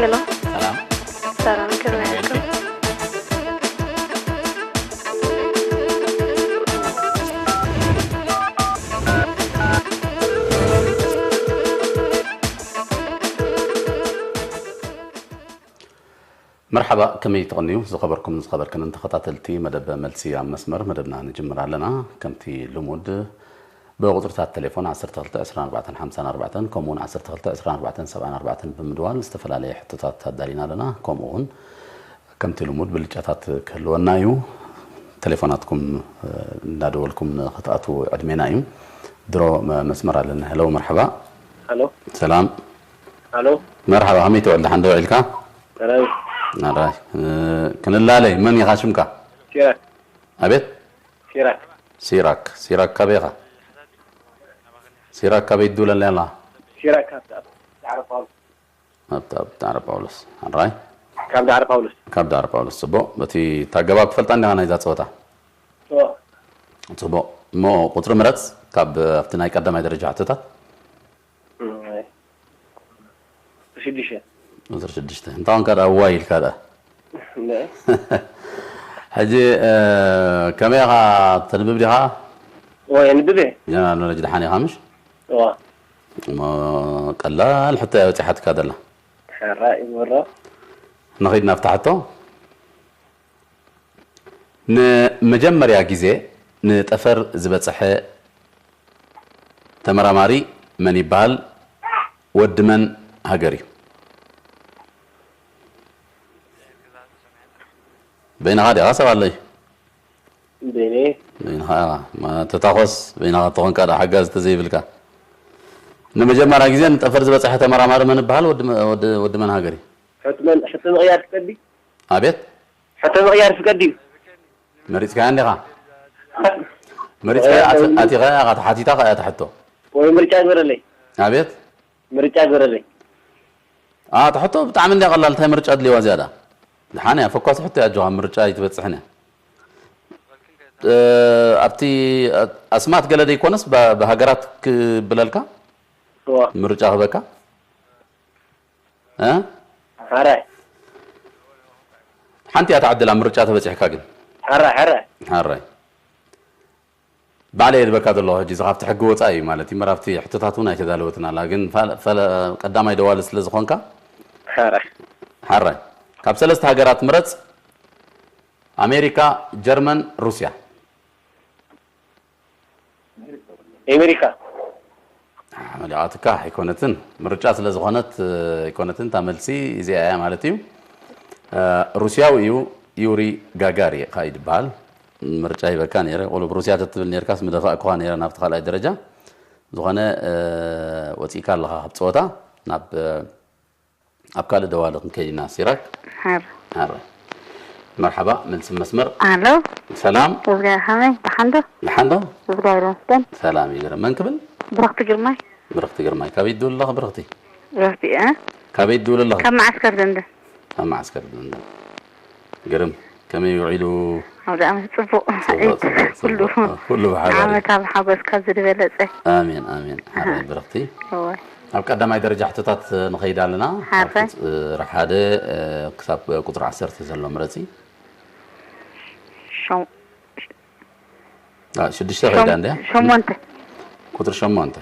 ሰላም። ሰላም፣ ከመይ ኣለኩም? መርሓባ፣ ከመይ ትቕንዩ ዝኸበርኩም ዝኸበርክንን ተኸታተልቲ መደብ መልሲ ኣብ መስመር መደብና ንጅምር ኣለና። ከምቲ ልሙድ ብቁፅርታት ቴሌፎን ዓሰርተ ክልተ ዕስራን ኣርባዕተን ሓምሳን ኣርባዕተን ከምኡውን ዓሰርተ ክልተ ዕስራን ኣርባዕተን ሰብዓን ኣርባዕተን ብምድዋል ዝተፈላለየ ሕቶታት ኣዳሊና ኣለና። ከምኡ እውን ከምቲ ልሙድ ብልጫታት ክህልወና እዩ። ቴሌፎናትኩም እንዳደወልኩም ንክትኣትዉ ዕድሜና እዩ። ድሮ መስመር ኣለና። ሄሎ፣ መርሓባ። ሄሎ ሰላም። ሄሎ መርሓባ፣ ከመይ ትውዕል? ደሓን ዶ ውዒልካ? ሰላም ኣራይ። ክንላለይ፣ መን ኢኻ ሽምካ? ሲራክ ኣቤት። ሲራክ ሲራክ። ሲራክ ካበይ ኢኻ? ሲራክ ካበይ ትድውለለይ ኣላ? ሲራክ ካብ ዳዕሮ ጳውሎስ ኣብ ኣብ ዳዕሮ ጳውሎስ። ኣራይ። ካብ ዳዕሮ ጳውሎስ ካብ ዳዕሮ ጳውሎስ። ጽቡቕ። በቲ ታገባብ ትፈልጣ እንዲኻ ናይዛ ጸወታ? ጽቡቕ። እሞ ቁጽሪ ምረጽ፣ ካብ ኣብቲ ናይ ቀዳማይ ደረጃ ሕቶታት። ሽዱሽተ ቁጽሪ ሽዱሽተ። እንታይ ኮንካ ደኣ ዋይ ኢልካ ደኣ? ሕጂ ከመይ ኢኻ፣ ተንብብ ዲኻ? ወይ ንብብ እየ ጀነራል ኖለጅ ደሓን ኢኻ ምሽ? እዋ እሞ ቀላል ሕቶ እያ በጺሓትካ ዘላ። ሕራ ይወሮ ንኺድ ናብታ ሕቶ። ንመጀመርያ ግዜ ንጠፈር ዝበጽሐ ተመራማሪ መን ይበሃል? ወዲ መን ሃገር እዩ? በይንኻ ዲኻ ሰብ ኣሎ እዩ? በይነ በይንኻ ኢኻ። ማ-፣ ተታኾስ በይንኻ ተኾንካ ዳ ሓጋዝ ተዘይብልካ። ንመጀመርያ ግዜ ንጠፈር ዝበጽሐ ተመራማሪ መን ይበሃል? ወዲ መ-፣ ወዲ፣ ወዲ መን ሃገር እዩ? ሕትመን ሕቶ ምቕያር ትቀዲ ኣቤት? ሕቶ ምቕያር ትቀዲ እዩ መሪጽካያ እንዲኻ? መሪጽካያ ኣት-፣ ኣቲኻ ኢኻ ተሓቲታ ከኣ እያ ትሕቶ። ወይ ምርጫ ግበረለይ ኣቤት? ምርጫ ግበረለይ ኣ፣ ትሕቶ ብጣዕሚ እንዲያ ቀላል፣ እንታይ ምርጫ ድልዋ ዝያዳ? ደሓን እያ፣ ፈኳሲ ሕቶ እያ፣ ኣጆኻ፣ ምርጫ ኣይትበጽሕን እያ። እ፣ ኣብቲ ኣስማት ገለ ደይኮነስ ብ-፣ ብሃገራት ክብለልካ? እዋ ምርጫ ክበካ? እ? ሓራይ ሓንቲ እያ ትዓድላ ምርጫ ተበጺሕካ ግን። ሓራይ ሓራይ ሓራይ። ባዕለይ የድበካ ዘለኹ ሕጂ፣ እዚ ካብቲ ሕጊ ወጻኢ እዩ ማለት እዩ። ምራብቲ ሕቶታት እውን ኣይተዳለወትን ኣላ፣ ግን ፋል-፣ ፈለ-፣ ቀዳማይ ደዋሊ ስለ ዝኾንካ። ሓራይ ሓራይ። ካብ ሰለስተ ሃገራት ምረጽ። ኣሜሪካ፣ ጀርመን፣ ሩስያ። ኣሜሪካ መሊቓትካ ኣይኮነትን፣ ምርጫ ስለ ዝኾነት ኣይኮነትን፣ እታ መልሲ እዚኣ እያ ማለት እዩ። ሩስያዊ እዩ፣ ዩሪ ጋጋሪ ከኣ ይድበሃል። ምርጫ ሂበካ ነይረ፣ ቁሉብ ሩስያ ተትብል ነይርካስ ምደፋእኩኻ ነይረ ናብቲ ካልኣይ ደረጃ። ዝኾነ ወፂእካ ኣለኻ ካብ ፀወታ። ናብ ኣብ ካልእ ደዋሊ ክንከይድ ኢና። ሲራክ ሓር ሓረ። መርሓባ፣ መልሲ መስመር። ኣሎ። ሰላም። እዝጋ ከመይ ደሓን ዶ? ደሓን ዶ? እዝጋ ይመስገን። ሰላም ይግረ። መን ክብል? ብረኽቲ ግርማይ። ብርኽቲ ግርማይ። ካበይ ትድውል ኣለኻ ብርኽቲ? ብረኽቲ እ ካበይ ትድውል ኣለኻ? ካብ መዓስከር ደንደ። ኣብ መዓስከር ደንደ። ግርም። ከመይ ውዒሉ? ኣብ ደኣ ምስ ጽቡቕ። ጽቡቕ፣ ጽቡቕ፣ ኩሉ ጽቡቕ። ኩሉ ብሓባር እዩ። ዓመት ኣብ ሓጎስካ ዝድበለጸ። ኣሜን፣ ኣሜን። ሓራይ ብርኽቲ። እወ። ኣብ ቀዳማይ ደረጃ ሕቶታት ንኸይድ ኣለና። ሓራይ። ካብ ቁጽ-፣ ቁጽሪ ሓደ ክሳብ ቁጽሪ ዓሰርተ ዘሎ ምረጺ። ሸው- አ፣ ሽዱሽተ ከይዳ እንድያ? ሸሞንተ። ቁጽሪ ሸሞንተ።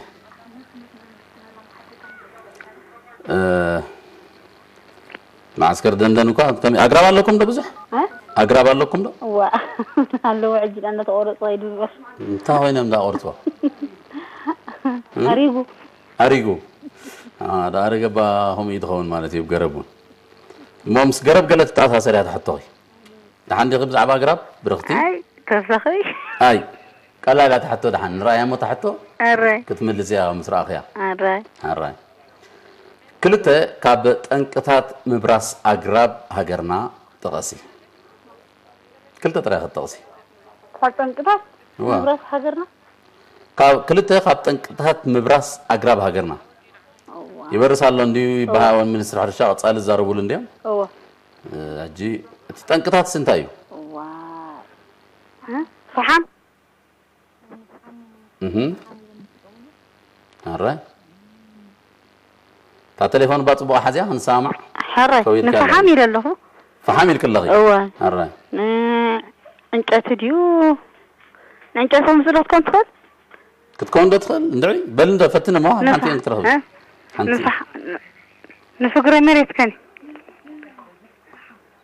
እ፣ መዓስከር ደንደን እኳ ከመይ፣ ኣግራብ ኣለኩም ዶ ብዙሕ? እ? ኣግራብ ኣለኩም ዶ? እዋ ኣለዎ። ሕጂ ዳ እናተቆረጹ ከይዱ ዝበል። እንታይ ኮይኖም እንዳቆርጽዎ? ኣሪጉ። ኣሪጉ። አ፣ ዳ ኣረገባ ከምኡ እዩ ትኸውን ማለት እዩ፣ ገረብ እውን። እሞ ምስ ገረብ ገለ ትተኣሳሰር እያ ትሕቶኺ። ደሓን ዲኺ ብዛዕባ ኣግራብ ብርኽቲ? ኣይ ተሳኺ። ኣይ፣ ቀላል እያ ትሕቶ፣ ደሓን ንርኣያ እሞ ትሕቶ ኣረ ክትምልስ እያ ምስ ረኣኽያ። ኣረ ኣራይ። ክልተ ካብ ጠንቅታት ምብራስ ኣግራብ ሃገርና ጥቐሲ። ክልተ ጥራይ ክትጠቕሲ። ካብ ጠንቅታት እዋ። ምብራስ ሃገርና። ካብ ክልተ ካብ ጠንቅታት ምብራስ ኣግራብ ሃገርና። እዋ ይበርስ ኣሎ እንድዩ ይበሃል ሚኒስትሪ ሕርሻ፣ ቀጻሊ ዝዛረቡሉ እንድዮም። እዋ እ፣ ሕጂ እቲ ጠንቅታትስ እንታይ እዩ? እዋ እ? ፈሓም። እህ። ኣረ። እታ ቴሌፎን ባ ጽቡቕ ሓዝያ ክንሰማማዕ። ሕራይ፣ ከው ኢልካ ንፈሓም ኣለኺ። ኢለ ኣለኹ። ፈሓም ኢልኪ ኣለኺ? እወ። ሕራይ። ን-፣ ዕንጨቲ ድዩ? ንዕንጨቲ ከምስሎ ክትኮን ትኽእል? ክትከውን ዶ ትኽእል? እንድዒ፣ በል እንዶ ፈትን እሞ፣ ሓንቲ ንፈሓም፣ ክትረኽቢ። እ? ሓንቲ። ንፈሓ-፣ ን-፣ ንፍግረ መሬት ከኒ።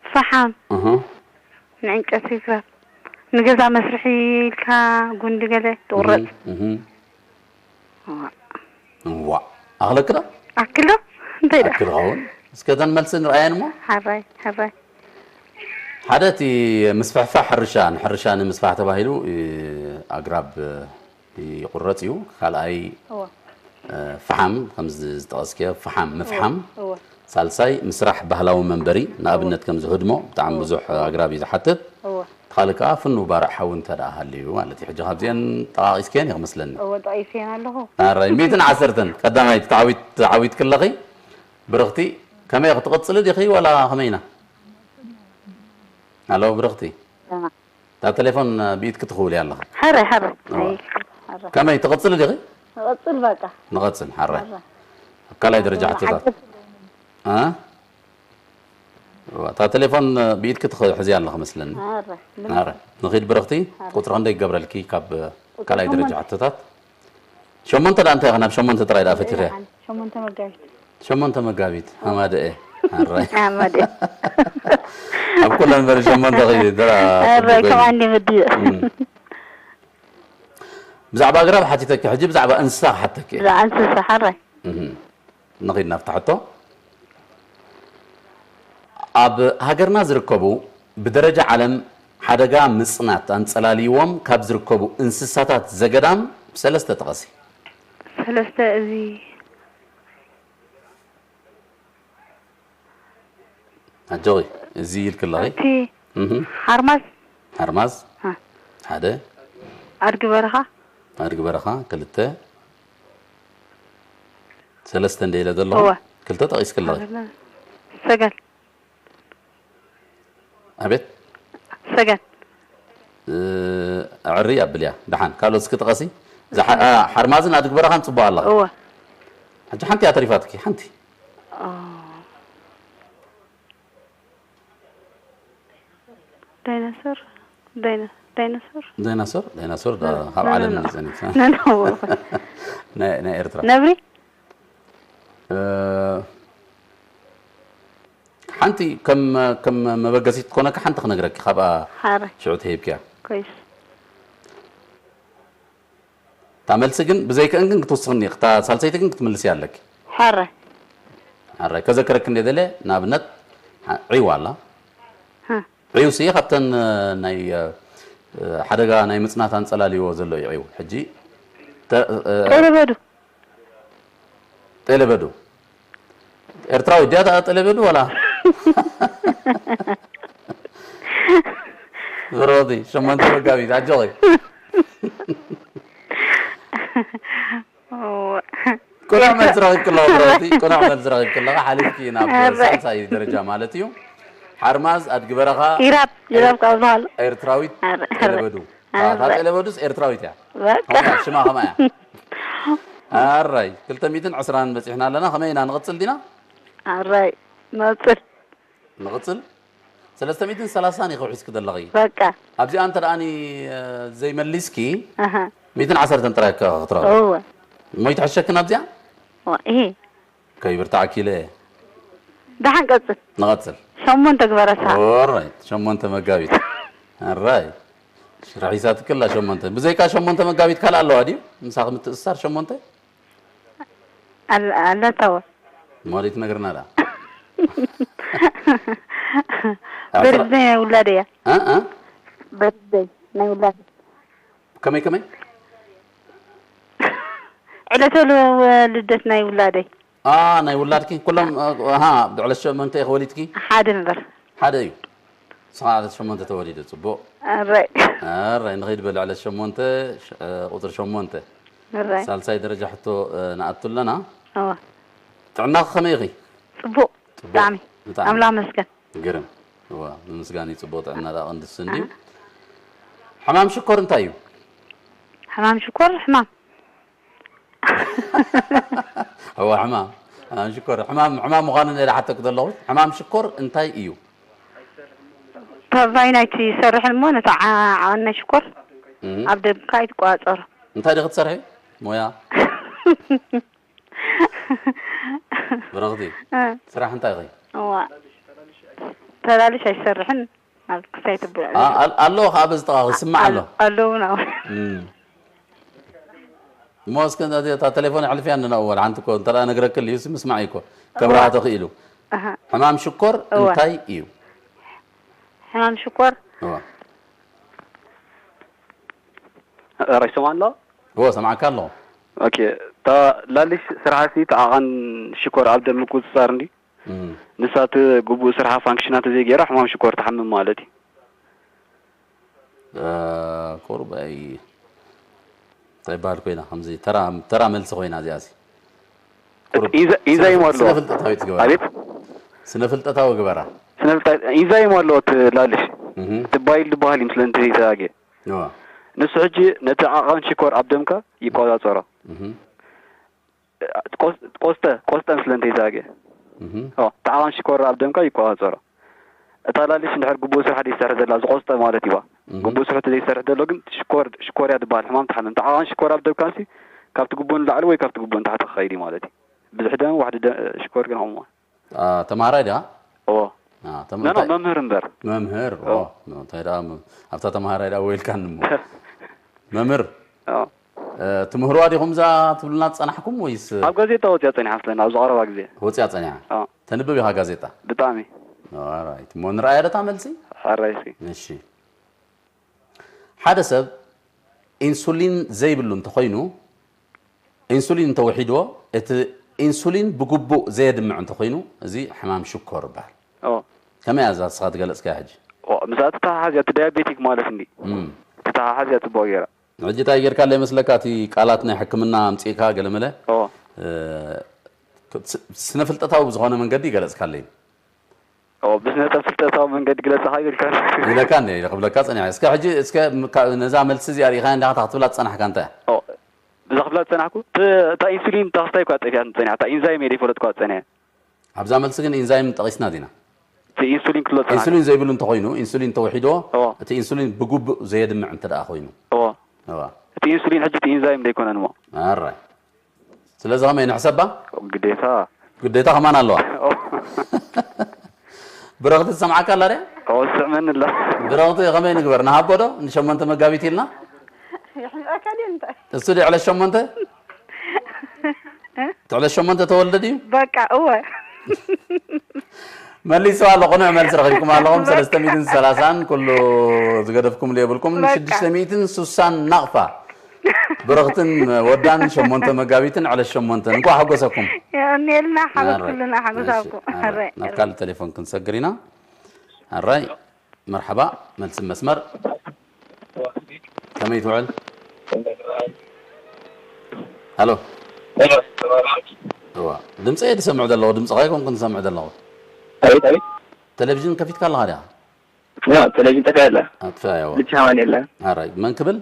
ፈሓም። እህ። ንዕንጨቲ ይግበር። ንገዛ መስርሒ ኢልካ ጉንዲ ገለ ትቑረጽ። እህ፣ እህ። እዋ። እዋ። ኣኽለክ ዶ? ኣክል ዶ? እንታይ ዶ? ኣክል ኸውን። እስከ እተን መልሲ ንርኣየን እሞ። ሓራይ፣ ሓራይ። ሓደ እቲ ምስፍሕፋሕ ሕርሻ፣ ንሕርሻ ንምስፋሕ ተባሂሉ፣ እ፣ ኣግራብ፣ እ፣ ይቑረጽ እዩ። ካልኣይ፣ እዋ። እ፣ ፈሓም፣ ከም ዝ-፣ ዝጠቐስክዮ፣ ፈሓም፣ ምፍሓም። እዋ፣ እዋ። ሳልሳይ፣ ምስራሕ ባህላዊ መንበሪ፣ ንኣብነት እዋ። ከም እዚ ህድሞ፣ ብጣዕሚ እዋ። ብዙሕ ኣግራብ እዩ ዝሓትት። እዋ። እቲ ካልእ ከኣ ፍኑው ባርዕ ሓዊ እንተ ደኣ ሃልዩ ማለት እዩ። ሕጂ ካብዚአን ጠቓቒስክየን እዩ ክመስለኒ። እወ፣ ጠቒሰየን ኣለኹ። ኣራይ፣ ሚእትን ዓሰርተን፣ ቀዳማይቲ ተዓዊት-፣ ተዓዊትኪ ኣለኺ። ብርኽቲ፣ ከመይ ክትቕጽሊ ዲኺ ዋላ ከመይ ኢና? ኣሎ ብርኽቲ። ደህና። እታ ቴሌፎን ብኢድኪ ትኽውልያ ኣለኺ። ሕራይ፣ ሕራይ። እዋ። ኣይ፣ ሕራይ። ከመይ ትቕጽሊ ዲኺ? ንቐጽል በቃ። ንቐጽል፣ ሕራይ። ሕራይ። ኣብ ካልኣይ ደረጃ ሕቶታት። ሓገዝ። እ? እዋ፣ እታ ቴሌፎን ብኢድኪ ትኽሕዝያ ኣለኺ መስለኒ። ኣረ፣ ኣረ፣ ንኺድ ብርኽቲ፣ ኣረ። ቁጽሪ ክንደይ ይገብረልኪ ካብ ቁጽሪ ካልኣይ ደረጃ ሸሞንተ። ሕቶታት? ሸሞንተ ደኣ እንታይ ኢኻ ናብ ሸሞንተ ጥራይ ደኣ ፈቲኸያ? ሸሞንተ መጋቢት። ሸሞንተ መጋቢት፣ ሃማደኤ። ኣራይ። ሃማደኤ። ኣብ ኩለን በሪ ሸሞንተ ኺዲ፣ ድራ ኣረ፣ ጽቡቅ እዩ። ከማን እንዲ ምድዩ። እም። ብዛዕባ ኣግራብ ሓቲተኪ፣ ሕጂ ብዛዕባ እንስሳ ክሓተኪ እየ። ብዛዕባ እንስሳ፣ ሓራይ። እም። ንኺድ ናብቲ ሕቶ። ኣብ ሃገርና ዝርከቡ ብደረጃ ዓለም ሓደጋ ምጽናት ኣንጸላልይዎም ካብ ዝርከቡ እንስሳታት ዘገዳም ሰለስተ ጥቐሲ። ሰለስተ እዚ ኣጆኺ፣ እዚ ኢልኪ ኣለኺ። እቲ እህ። ሓርማዝ። ሓርማዝ። ሃ። ሓደ። ኣድጊ በረኻ። ኣድጊ በረኻ፣ ክልተ። ሰለስተ እንደ ኢለ ዘለኹ፣ እወ። ክልተ ጠቒስኪ ኣለኺ። ሰገን። ኣቤት። ሰገን። እ፣ ኣዕሪ ኣብልያ። ደሓን፣ ካልኦት እስኪ ጥቀሲ። እዛ ሓ-፣ እ። ኣ፣ ሓርማዝን ኣድጊ በረኻን ጽቡቕ ኣለኻ። እወ። ሕጂ ሓንቲ እያ ተሪፋትኪ፣ ሓንቲ። ኦ። ዳይናሶር፣ ዳይና-፣ ዳይናሶር። ዳይናሶር፣ ዳይናሶር፣ ዳ-፣ ነ-፣ ካብ ነ-፣ ዓለም ነ-፣ እንዲጸኒት። ነ-፣ ነ-፣ ናይ፣ ናይ ኤርትራ። ነብሪ? እ፣ ሓንቲ ከም፣ ከም መበገሲት ትኮነካ ሓንቲ ክነግረኪ፣ ካብኣ ሓረ። ሽዑ ትሂብክያ። ኮይስ። እታ መልሲ ግን ብዘይክእን ግን ክትውስኽኒ፣ እታ ሳልሰይቲ ግን ክትምልስያ ኣለኪ። ሓረ። ሓረ። ከዘክረኪ እንደ ደለ፣ ንኣብነት፣ ዒው ኣላ። ሃ። ዒው ሲ ካብተን፣ እ፣ ናይ፣ እ፣ ሓደጋ ናይ ምጽናት ኣንጸላልይዎ ዘሎ እዩ ዒው። ሕጂ፣ ተ-፣ እ፣ ጤለ በዱ። ጤለ በዱ። ኤርትራዊ ድያ እታ ጤለ በዱ ዋላ? ብሮቲ፣ ሸሞንተ መጋቢት፣ ኣጆኺ። እወ። ቅኑዕ መልሲ ረኺብኪ ኣለኺ፣ ብሮቲ። ቅኑዕ መልሲ ረኺብኪ ኣለኺ። ሓሊፍኪ ናብ ኣረ። ሳልሳይ ደረጃ ማለት እዩ። ሓርማዝ ኣድጊ በረኻ ኢራብ፣ ኢራብ ካብ ዝበሃል። ኤርትራዊት ኣረ፣ ኣረ። ጤለበዱ። ኣረ። እታ ጤለበዱስ ኤርትራዊት እያ። በቃ። ከምኣ እያ፣ ሽማ ከምኣ እያ። ኣራይ፣ ክልተ ሚእትን ዕስራን በጺሕና ኣለና። ከመይ ኢና ንቕጽል ዲና? ኣራይ፣ ንቕጽል። ንቕጽል። ሰለስተ ሚእትን ሰላሳን ኢኺ ውሒስኪ ዘለኺ። በቃ። ኣብዚኣ እንተ ደኣኒ፣ እ፣ ዘይመሊስኪ፣ ኣሃ። ሚእትን ዓሰርተን ጥራይ ከ-፣ ክትረኽቢ። እወ። እሞ ይትሕሸኪ ናብዚኣ? እወ፣ እሄ። ከይብርታዕኪ ኢለ እየ። ደሓን ቀጽል። ንቐጽል። ሸሞንተ ግበረሳ። ኦራይት፣ ሸሞንተ መጋቢት። ኣራይ። ረሒሳትኪ ኣላ ሸሞንተ። ብዘይካ ሸሞንተ መጋቢት ካልእ ኣለዋ ድዩ? ምሳኺ ምትእስሳር ሸሞንተ? ኣል-፣ ኣለታ ወ። እሞ ደይ ትነግርና ደኣ? ኣብ ስራ- በርዝደይ ናይ ውላደይ እያ። እ፣ እ? በርዝደይ ናይ ውላደይ። ከመይ፣ ከመይ? ዕለተ ል-፣ ወ-፣ ልደት ናይ ውላደይ። ኣ፣ ናይ ውላድኪ? ኩሎም፣ እ፣ ኣሃ፣ ብዕለት ሸሞንተ ኢኺ ወሊድኪ? ሓደ እምበር። ሓደ እዩ። ንስኻ ዕለት ሸሞንተ ተወሊደ፣ ጽቡቕ። ኣራይ። ኣራይ፣ ንኸይድ በል ዕለት ሸሞንተ፣ ሸ-፣ እ፣ ቁጽሪ ሸሞንተ። ኣራይ። ሳልሳይ ደረጃ ሕቶ፣ እ፣ ንኣቱ ኣለና። እወ። ጥዕናኺ ከመይ ኢኺ? ጽቡቕ፣ ጽቡቕ። ብጣዕሚ። ብጣዕሚ። ኣምላኽ መስገን። ግርም። እወ፣ ምምስጋን እዩ፣ ጽቡቕ ጥዕና ደኣ ቀንዲ ስኒ እዩ። ኣሃ። ሕማም ሽኮር እንታይ እዩ? ሕማም ሽኮር፣ ሕማም። እወ፣ ሕማም። ሕማም ሽኮር ሕማም ሕማም ምዃኑ እየ ዝሓተኩ ዘለኹ። ሕማም ሽኮር እንታይ እዩ? ፓቫይን ኣይትሰርሕን እሞ ነቲ ዓቐን ናይ ሽኮር እም። ኣብ ደምካ ኣይትቆጻጸሮ። እንታይ ዲኺ ትሰርሒ? ሞያ ብረኽቲ ስራሕ እንታይ ኢኺ? እዋ ተላልሽ ኣይሰርሕን ኣብ ክሳይ ትብልዕ ኣ- ኣል- ኣሎ ከኣ በዚ ጥቓ ይስማዕ ኣሎ። ኣለዉ ነው። እም። እሞ እስከ እታ ቴሌፎን ኣሕልፍያ ንነእወል ሓንቲ እኮ እንተ ነግረክ ልዩ ምስማዕ እኮ ከብርሃ ተኽኢሉ። ኣሃ። ሕማም ሽኮር እወ። እንታይ እዩ? ሕማም ሽኮር እወ። ራይ ሰማን ኣሎ። እወ ሰማዕካ ኣለኹ። ኦኬ። እታ ላልሽ ስርሓሲ ተዓቐን ሽኮር ኣብ ደም ምቁጽጻር እንዲ እም። ንሳት ግቡእ ስርሓ ፋንክሽናት ዘይገይራ ሕማም ሽኮር ትሓምም ማለት እዩ። እ፣ ቁሩበይ እንታይ ይበሃል ኮይና ከምዚ ተራ ተራ መልሲ ኮይና እዚኣሲ። ኢንዛይም ኣለዎ። ስነ ፍልጠታዊ ትግበራ። ኣቤት ስነ ፍልጠታዊ ግበራ። ስነ ፍልጠት ኢንዛይም ኣለዎ እቲ ላልሽ እህ። እቲ ባይል ዝበሃል እዩ ምስለ እንትን ይተጋገ እዋ። ንሱ ሕጂ ነቲ ዓቐን ሽኮር ኣብ ደምካ ይቆጻጸሮ። እህ። ቆስ- ቆስጠ ቆስጠ ምስለ እንትን ይተጋገ እህ። እቲ ዓቐን ሽኮር ኣብ ደምካ ይቆጻጸሮ። እታ ላልሽ እንድሕር ግቡእ ስራሕ ዘይሰርሕ ዘላ ዝቆስጠ ማለት እዩ። እህ። ግቡእ ስራሕ ዘይሰርሕ ዘሎ ግን ሽኮር ሽኮር እያ ዝበሃል ሕማም ትሓምም። እቲ ዓቐን ሽኮር ኣብ ደምካ ሲ ካብቲ ግቡእ ንላዕሊ ወይ ካብቲ ግቡእ ንታሕቲ ክኸይድ እዩ ማለት እዩ። ብዙሕ ደም ዋሕዲ ደም ሽኮር ግን ከምኡ ኣ፣ ተማሃራይ ዲኻ? ኦ ኣ፣ ተም- ኖ ኖ እንታይ- መምህር እምበር መምህር ኦ፣ እንታይ ደኣ መ- ኣብታ ተማሃራይ ደኣ ወይልካኒ እሞ መምህር ኦ እ፣ ትምህርዋ ዲኹም እዛ ትብሉና ዝጸናሕኩም ወይስ ኣብ ጋዜጣ ወፅያ ፀኒሓ ስለና ኣብዚ ቀረባ ግዜ ወፅያ ጸኒሓ? ኦ ተንብብ ኢኻ ጋዜጣ? ብጣዕሚ ኦራይት እሞ ንርኣያ ደታ መልሲ? ሕራይ እስኪ እሺ ሓደ ሰብ ኢንሱሊን ዘይብሉ እንተኾይኑ ኢንሱሊን እንተወሒድዎ እቲ ኢንሱሊን ብግቡእ ዘየድምዕ እንተኾይኑ እዚ ሕማም ሽኮር ይበሃል። ኦ ከመይ እያ እዛ ንስኻ ዝገለጽካያ ሕጂ? ኦ ምሳ ተተሓሓዝ እያ እቲ ዳያቤቲክ ማለት እንዲ እም። ተተሓሓዝ እያ ፅቡቅ ገይራ ሕጂ እንታይ ጌርካለይ መስለካ እቲ ቃላት ናይ ሕክምና ኣምጺእካ ገለመለ ኦ እ፣ ስ- ስነ ፍልጠታዊ ብዝኾነ መንገዲ ይገለጽካለይ ኦ ብስነ ፍልጠታዊ መንገዲ ግለጽ ኢልካ ይብልካ ኢለካ እንደ ኢለ ክብለካ ጸኒሐ እስከ ሕጂ እስከ ም- ካ- ነዛ መልሲ እዚኣ ርኢኻ እንዲኻ እታ ክትብላ ዝጸናሕካ እንታይ ኦ ብዛ ክብላ ዝጸናሕኩ ት- እታ ኢንሱሊን ተኽስታይ እኳ ጠፊኣትኒ ጸኒሓ እታ ኢንዛይም እየ ዘይፈለጥኳ ጸኒሐ ኣብዛ መልሲ ግን ኢንዛይም ጠቒስና ዲና እቲ ኢንሱሊን ክብሎ ዝጸናሕኩ ኢንሱሊን ዘይብሉ እንተኾይኑ ኢንሱሊን ተወሒድዎ ኦ እቲ ኢንሱሊን ብጉቡእ ዘየድምዕ እንተ ደኣ ኮይኑ ኦ እዋ እቲ ኢንሱሊን ሕጂ እቲ ኢንዛይም ዘይኮነን እሞ ኣራይ ስለዚ ከመይ ንሕሰባ ግዴታ ግዴታ ከማን ኣለዋ ኦ ብረኽቲ ትሰምዓካ ኣላ ድያ ኦ ስዕመኒ ኣሎ ብረኽቲ ከመይ ንግበር ንሃቦ ዶ ንሸሞንተ መጋቢት ኢልና ይሕዝኣካ ድዩ እንታይ እሱ ድዩ ዕለት ሸሞንተ እቲ ዕለት ሸሞንተ ተወልደ ድዩ በቃ እወ መሊሱ ኣሎ ቅኑዕ መልሲ ረኺብኩም ኣለኹም ሰለስተ ሚእትን ሰላሳን ኩሉ ዝገደፍኩም የብልኩም በቃ። ሽዱሽተ ሚእትን ስሳን ናቕፋ ብረኽትን ወዳን ሸሞንተ መጋቢትን ዕለት ሸሞንተን እንኳዕ ሓጎሰኩም የቀኒየልና ሓጎስ ኣራይ፣ ኩልና ሓጎሳኩም እሺ፣ ኣራይ። ናብ ካልእ ቴሌፎን ክንሰግር ኢና ኣራይ መርሓባ መልሲ መስመር ከመይ ትውዕል ሃሎ እዋ ድምፀ እየ ዝሰምዕ ዘለኹ ድምፅኻ ኣይኮንኩን ዝሰምዕ ዘለኹ ኣቤት ኣቤት ቴሌቪዥን ከፊትካ ኣለኻ ድያ ያ ቴሌቪዥን ጠፊኣ ኣላ ኣጥፍኣዮ ልጅ ሃዋን የላ ኣራይ መን ክብል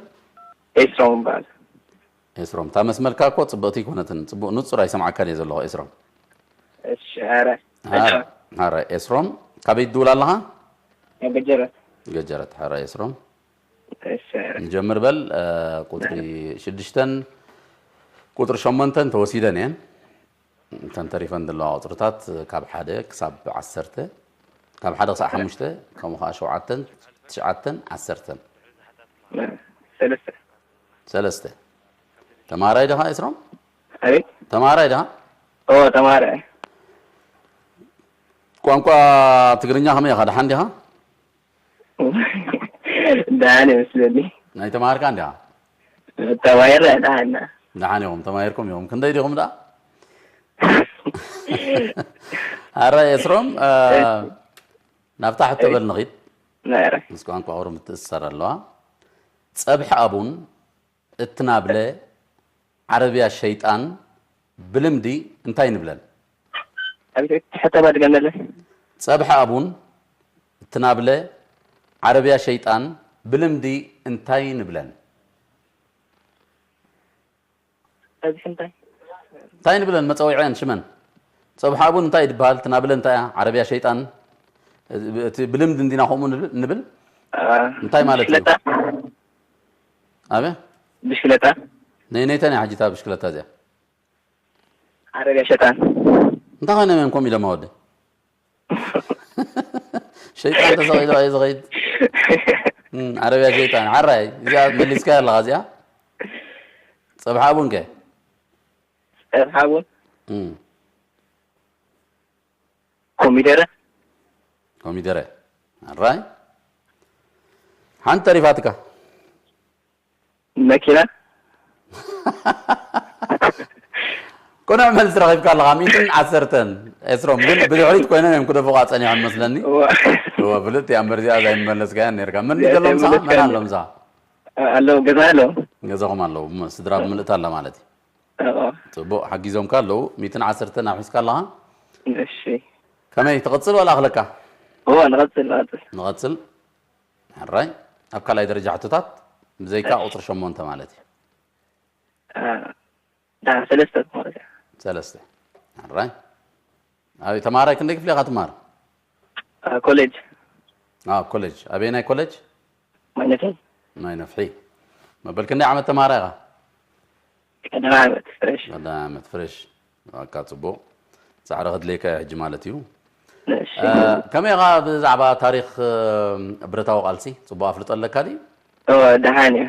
ኤስሮም በሃል ኤስሮም እታ መስመርካ እኮ ፅብቕቲ ኣይኮነትን ፅቡቅ ንፁር ኣይሰምዓካን እየ ዘለኹ ኤስሮም እሺ ኧረ ኣራይ ኤስሮም ካበይ ትድውል ኣለኻ ገጀረት ገጀረት ሓራይ ኤስሮም እሺ ኧረ ንጀምር በል ቁፅሪ ሽዱሽተን ቁፅሪ ሸሞንተን ተወሲደን እየን እተን ተሪፈን ዘለዋ ቁፅርታት ካብ ሓደ ክሳብ ዓሰርተ ካብ ሓደ ክሳብ ሓሙሽተ ከምኡ ከዓ ሸውዓተን ትሽዓተን ዓሰርተን ሰለስተ ሰለስተ ተማሃራይ ዲኻ ኤስሮም ኣቤት ተማሃራይ ዲኻ ኦ ተማረ ቋንቋ ትግርኛ ከመይ ኢኻ ደሓን ዲኻ ደሓን ይመስለኒ ናይ ተማሃርካ እንዲኻ ተማሂረ ደሓና ደሓን ኢኹም ተማሂርኩም ኢኹም ክንደይ ዲኹም ደኣ ኣረ ኤስሮም ናብታ ሕቶ በል ንኺድ ነረ ምስ ቋንቋ ኦሮም ትእሰር ኣለዋ ጸብሒ ኣቡን እትናብለ ዓረብያ ሸይጣን ብልምዲ እንታይ ንብለን ኣቤት ሕተባ ድገመለ ጸብሒ ኣቡን እትናብለ ዓረብያ ሸይጣን ብልምዲ እንታይ ንብለን ኣብዚ እንታይ እንታይ ንብለን መጸዊዐን ሽመን ጸብሓ ቡን እንታይ ይበሃል? ትናብለ እንታይ እያ? ዓረብያ ሸይጣን። እቲ ብልምድ እንዲና ከምኡ ንብል እንታይ ማለት እዩ? ኣበ ብሽክለታ። ነይነይተን እያ ሕጂ እታ ብሽክለታ እዚኣ። ዓረብያ ሸጣን። እንታይ ኾይነ መን ኮም ኢሎም ኣወደ? ሸይጣን ተሰቒሉ ኣየ ዝኸይድ። ዓረብያ ሸይጣን። ሓራይ እዚኣ መሊስካ ኣለኻ እዚኣ። ጸብሓ ቡን ከ? ጸብሓ ቡን። ኮሚደረ። ኮሚደረ። ኣራይ ሓንቲ ተሪፋትካ። መኪና። ቅኑዕ መልሲ ረኺብካ ኣለኻ። ሚእትን ዓሰርተን ኤስሮም ግን ብድሕሪት ኮይኖም እዮም ክደፉኻ ጸኒሖም መስለኒ። እወ። እወ፣ ፍልጥቲ እያ እምበር እዚኣ ዘይምመለስካያን ነርካ። መን ዘሎ ምሳኻ? መን ኣሎ ምሳኻ? ኣለዉ፣ ገዛ ኣለዉ። ገዛኹም ኣለዉ። ስድራ ብምልእታ ኣላ ማለት እዩ። ጽቡቕ፣ ሓጊዞምካ ኣለዉ። ሚእትን ዓሰርተን ኣውሒስካ ኣለኻ። እሺ። ከመይ ትቕጽል ዋላ ኣኽለካ? እወ፣ ንቐጽል፣ ንቐጽል። ንቐጽል። ሕራይ፣ ኣብ ካልኣይ ደረጃ ሕቶታት ብዘይካ ቁጽሪ ሸሞንተ ማለት እዩ። ዳ ሰለስተ ማለት እዩ። ሰለስተ። ሕራይ። ኣብ ተማሃራይ ክንደይ ክፍሊ ኢኻ ትማር? ኮሌጅ። ኣብ ኮሌጅ። ኣበየናይ ኮሌጅ? ማይ ነፍሒ። ማይ ነፍሒ። መበል ክንደይ ዓመት ተማሃራይ ኢኻ? ቀዳማይ ዓመት ፍሬሽ። ቀዳማይ ዓመት ፍሬሽ። በቃ ጽቡቕ። ጻዕሪ ከድልየካ እዩ ሕጂ ማለት እዩ። እሺ። እ፣ ከመይ ኢኻ ብዛዕባ ታሪኽ፣ እ፣ ብረታዊ ቃልሲ ጽቡቕ ኣፍልጦ ኣለካ ድዩ? እወ፣ ደሓን እዩ።